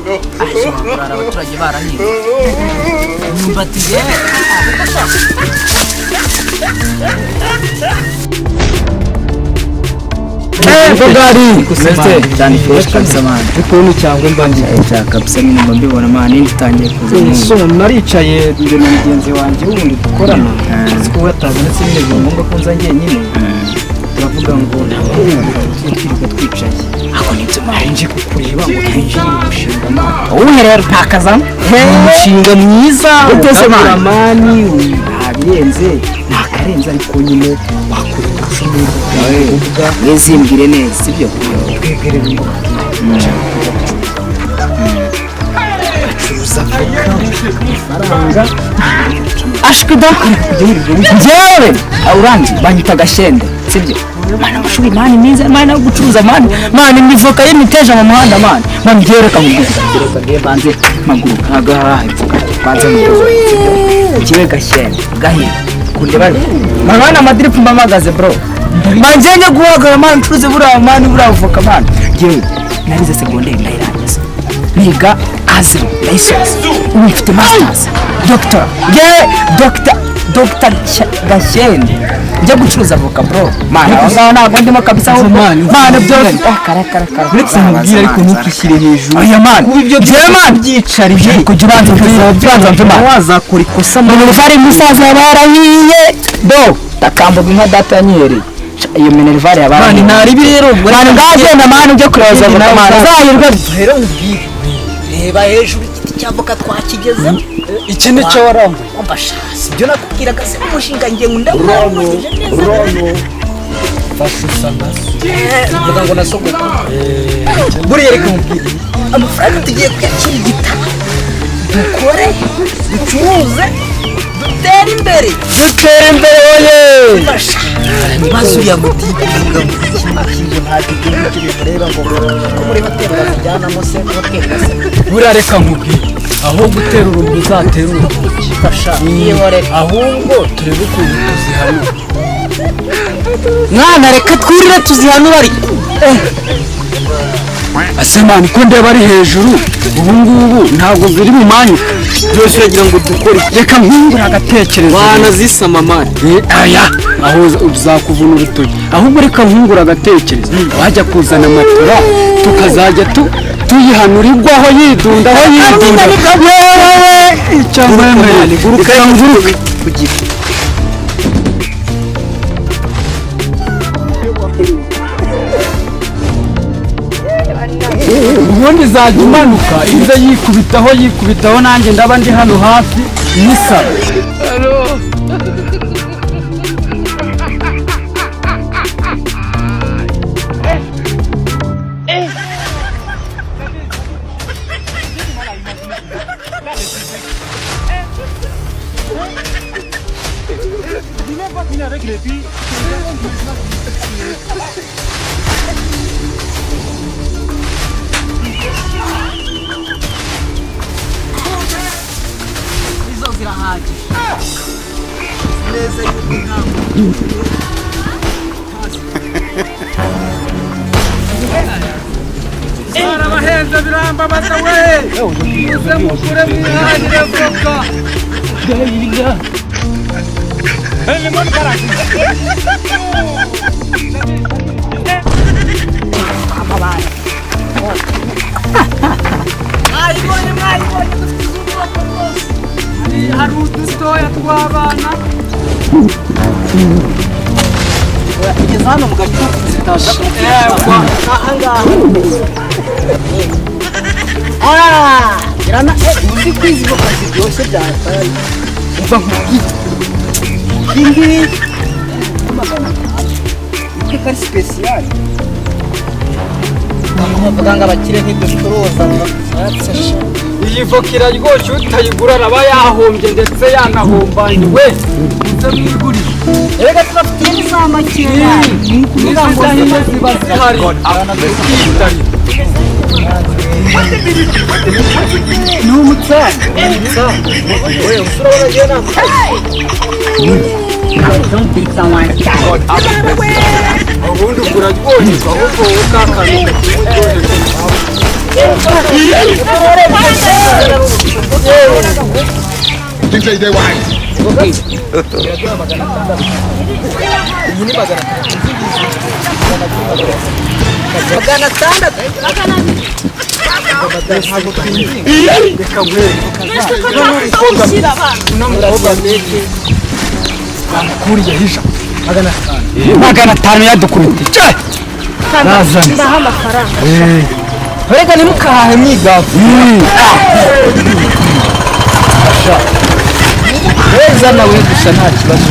Kurara abaturage barahinze imyumbati yewe. Bogari cyane fresh kabisa man. Ukuntu cyangwa mbangiye cya kabisa nyine mba mbibona man, indi itangiye kuza. So naricaye njye na mugenzi wanjye wundi dukorana, uzi ko batabonetse nyine biba ngombwa ko nza njyenyine. Turavuga ngo ntabwo twirirwa twicaye, ako nibyo man. Nje kukureba ngo twinjire mu mushinga man. Uwuhe rero ntakazamo? Umushinga mwiza. Uteze man. Man, ntabirenze ntakarenze, ariko nyine wakora ubucuruzi bwa Mwezimbwire neza sibyo? Twegerera imbuga, acuruza avoka amafaranga. Ashwida njyewe uranzi banyita Gashyende sibyo man? Amashuri man meza man, yo gucuruza man, man imifuka y'imiteja mu muhanda man. Man njyewe reka nkubwire, reka ngiye banze mpaguruka agahaha banze nkubwire njyewe Gashyende gahira kundeba man, man amadiripu mbamagaze bro man, njyewe njya guhagarara man, ncuruze buriya man, buriya voka man. Njyewe narize segonderi ndayirangiza, niga azero ndayisoza, ubu mfite masters doctor. Njyewe doctor, doctor Gashyende njya gucuruza avoka bro man, aho ngaho ntabwo ndimo kabisa ahubwo Man, man byose ah kare kare kare. Uretse nkubwire ariko ntukishyire hejuru. Oya man, kuba ibyo njyewe man byicariye kujya ubanza ubanza mve man. Wazakora ikosa. Minerval musaza yabarahiye do takambuga inka data yanyihereye. Iyo minerval yabarahiye. Man ntaribi rero ubwo. Man ngagenda man, ujye kureba avoka man, uzahirwe. Rero nkubwire, reba hejuru, igiti cy'avoka twakigezemo. Iki ni cyo warambuye. Umva sha, sibyo nakubwiraga se? Umushinga ngiye ngo ndawurangije neza. Mvuga ngo na sogokuru Buriya reka nkubwire. Amafaranga tugiye kuyakirigita, dukore, ducuruze, dutere imbere. Dutere imbere oye. Fasha maze uriya mutipe uvuga ngo iki n'iki, ngo ntabwo ibyo ngibyo bimureba, ngo ko muri hoteli bazijyanamo se, hoteli base. Buriya reka nkubwire, aho gutera urumuri uzatera urutoki. Fasha yihorere. Ahubwo turebe ukuntu tuzihanura. Mwana reka twurire tuzihanura ariko. Ase man, ko ndeba ari hejuru ubu ngubu ntabwo ziri mu manyuka byose, uragira ngo dukore iki? Reka nkungure agatekerezo. Wanazisama man. Aya aho uzakuvuna urutoki. Ahubwo reka nkungure agatekerezo, wajya kuzana matora tukazajya tuyihanura igwaho yidunda aho yidunda. Yewe icyo nkwemereye, reka nguruke. Ubundi izajya imanuka ize yikubitaho yikubitaho, nanjye ndaba ndi hano hafi n'isaro. Izo zirahagije neza yuko nta Barabahenze birambabaza we, muze mugure mwihahire voka. Mwayibonye, mwayibonye, dufite iz'ubwoko bwose. Hari udutoya tw'abana. Kugeza hano mu gacucu zitaza aha ngaha. Ah, irana uzi ko izi voka ziryoshye byatari. Umva nkubwire, iyi ngiyi 500, iteka ari sipesiyali. Bavuga ngo abakire ntiducuruza ngo. Iyi voka iraryoshye, utayigura araba yahombye ndetse yanahombanye we. Muze mwigurire. Erega tubafitiye n'iza makeya, ni ukuvuga ngo n'izidahiye ziba zihari tukiyitarira. Ni umutsana. Ubundi uraryoherwa ahubwo wowe kakantu kakimuryoherwa. DJ Day Wine. Bamukuriye hija 500 yadukubite. Nazana. Ndaha amafaranga. Rega ntimukahahe mwigafu. Weza nawe gusa nta kibazo.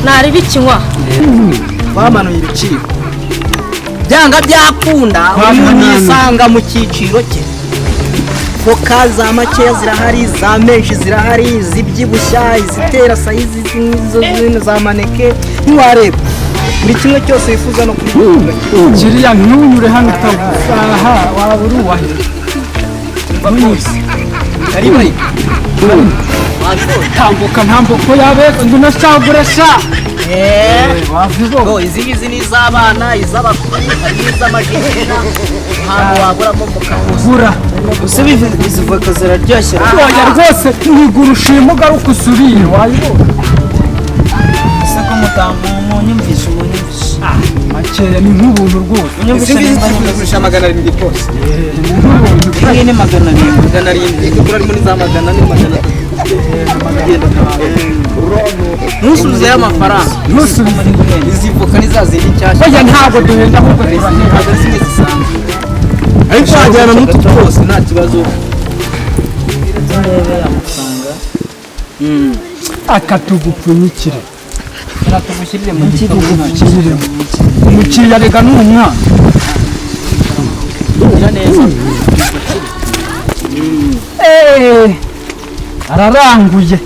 Nari bikinywa. Bamanuye ibiciro. Byanga byakunda umuntu yisanga mu cyiciro cye. Voka za makeya zirahari, za menshi zirahari, izibyibushya, izitera sayizi n'izo zino za maneke, ntiwareba. Buri kimwe cyose wifuza no kubikora. Kiriya ntunyure hano utagusaha waba uri uwahe. Tambuka ntambuko yabe ndunashagure sha. Go izi ngizi ni iz'abana, iz'abakuru, iz'amajina. Ntabwo waburamo voka hose. Gura. Usubize izi voka ziraryoshye. Oya rwose ntigura ushima ugaruka usubire wayibona. Ese ko mutamunyumvisha umunyumvisha. Makeya ni nk'ubuntu rwose. Izi ngizi tuzigurisha 700 rwose. Iyi ni 700. 700 kuko harimo n'iza 400 300. Ntusubizeyo amafaranga. Ntusubize. Izi voka ni za zindi nshyashya. Oya ntabwo duhenda ahubwo turahenda. Ntabwo ari zimwe zisanzwe. Ariko wajyana n'utu twose nta kibazo. Akatugupfunyikire. Tugushyirire mu gikapu. Umukiriya rega ni umwana. Neza. Araranguye.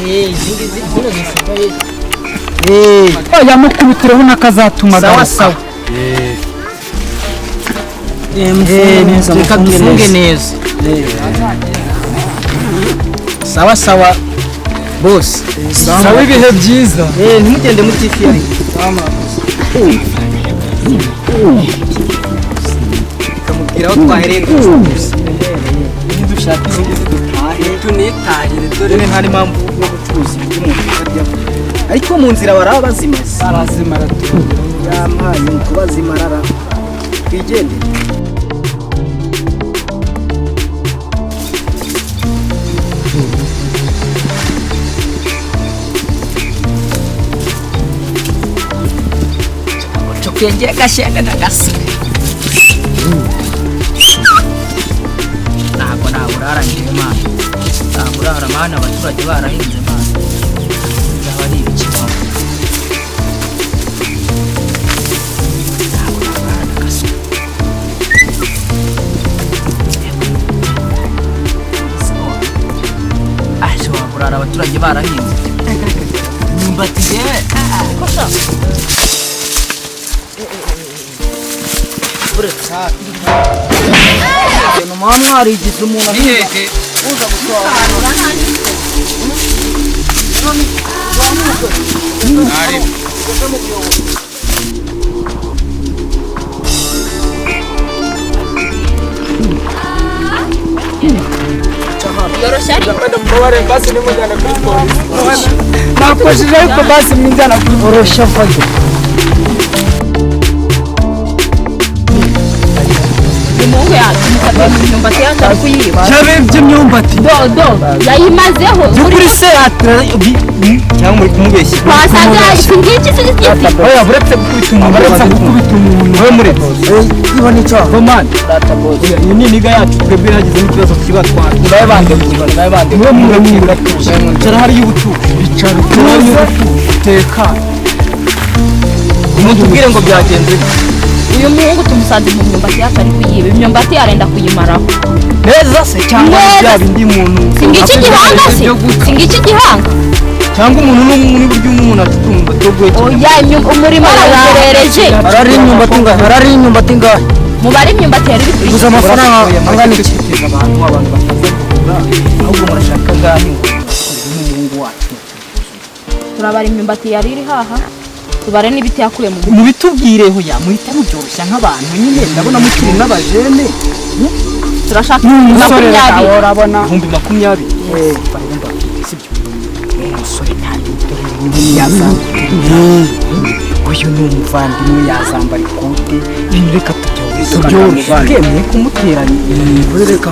Izi ngizi zino zisigaye. Oya mukubitireho n'akazatuma Sawa sawa. Reka dufunge neza. Sawa sawa boss. Sawa ibihe byiza. Ntimugende mutifiye. Kamubwira aho twahereye gucuruza. Nidushaka izi ngizi dutahe tunitahire dore nta n'impamvu yo gucuruza ibyo umuntu atarya. Ariko mu nzira baraba bazimaze. Barazimara tu. Yampaye kubazimarara. Twigendere. Cokengera gashenda ndagasa. Ntabwo naburara njyewe mana. Naburara mana abaturage barahinze mana. Byaba ari ibiki mana. Ntabwo naburara ndagasa. Aje waburara abaturage barahinze. Imyumbati yewe. Mama mwarigize umuntu uza gusohora. Nakojeje ariko basi mwinjyana kuri Orosha vayo. Umuhungu yatumukata imyumbati yacu ari kuyiba. Cyabebye imyumbati. Dodo yayimazeho. Byukuri se Cyangwa muri kumubeshya. Twasanze iki ngiki si iki. Oya buretse gukubita umuntu. Baretse gukubita umuntu. Wowe muretse. Ibo ni cyo. Roman. Iyi ni niga yacu twebwe hagize n'ikibazo kibatwara. Nawe bande kugira nawe bande. Niwe mwira tuje. Cara hari y'ubutuje. Icara utuje. Tekana. Mutubwire ngo byagenze. Uyu muhungu tumusanze mu myumbati yacu ari kuyiba. Imyumbati yarenda kuyimaraho. Neza se cyangwa Neza. bya bindi muntu. Singiki gihanga se. Singiki gihanga. Cyangwa umuntu n'umuntu buryo umuntu afite umwumbati wo guhekenya. Oya umurimo arawugerereje. Harari imyumbati ingahe? Harari imyumbati ingahe? Mubare imyumbati yari iri Guza amafaranga angana iki? Abantu abantu bataza kugura ahubwo murashaka ngahe ngo n'umuhungu wacu. Turabara imyumbati yari iri haha. Tubare n'ibiti yakuye mu Mubitubwireho ya muhita mubyoroshya nk'abantu nyine, ndabona mukiri n'abajene. Turashaka Umusore 20. urabona. 20,000. Sibyo, ni umusore kandi dore n'inkumi yazambara, uyu ni umuvandimwe yazambara ikote, ibintu reka tubyoroshye. Tubyoroshye. Twemeye kumuteranya. Reka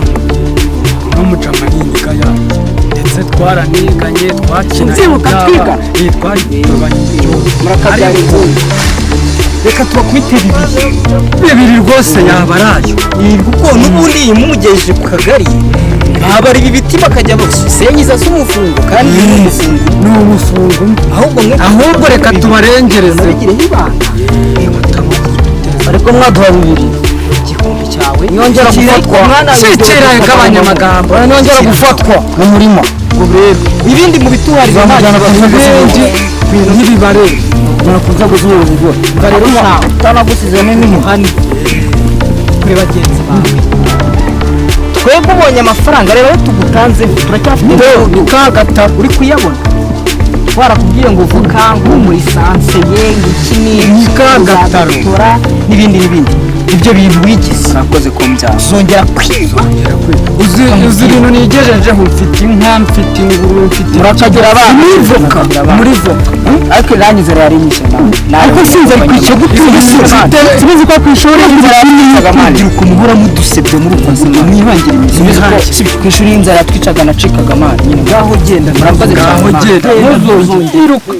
n'umujama n'indiga yanjye, ndetse twaraniganye, twakinanye. Ubyibuka twiga? Twarigabanye. Murakabyara inkunga, reka tubakubite bibiri. Bibiri rwose yaba arayo. Kuko n'ubundi iyi mumugejeje ku kagari babara ibi biti bakajya basenyiza z'umufungo, kandi ni umufungo. Ni umufungo. Ahubwo mwe Ahubwo reka tubarengereze. Mubigireho ibanga. Ariko mwaduha bibiri. Igihumbi cyawe. Nyongera gufatwa. Shikira, gabanya amagambo. Nongera gufatwa mu murima. Ibindi mu bituhari. Uzamujyana ku nzego Ibindi z'ubuyobozi. ntibibareba. Ujyana ku nzego z'ubuyobozi rwose. Rero Utanagusizemo n'imihani. Kuri bagenzi bawe, twebwe ubonye amafaranga rero ayo tugutanze turacyafite. Ni kagataro. Uri kuyabona, twarakubwiye ngo vuga nk'umurisanse ye ngo iki n'iki. Ni kagataro. Uzadutora n'ibindi n'ibindi, ibyo bintu wigize. Murakoze kumbyara. Uzongera kwiba. Uzi ibintu nigejejeho? Mfite inka, mfite ingurube, mfite Murakagira abana. Muri voka, muri voka. Ariko irangi inzara yari inyishe nawe. Ariko sinzi ari kwica gutuye. Sinzi ko ku ishuri Inzara yatwicaga man. Urubyiruko muhora mudusebya muri ubwo buzima, mwibangire Sinzi ko imizi. ku ishuri inzara yatwicaga, nacikaga man nyine. Ngaho genda. Murakoze cyane. Ngaho genda. Ntuzongere. Iruka.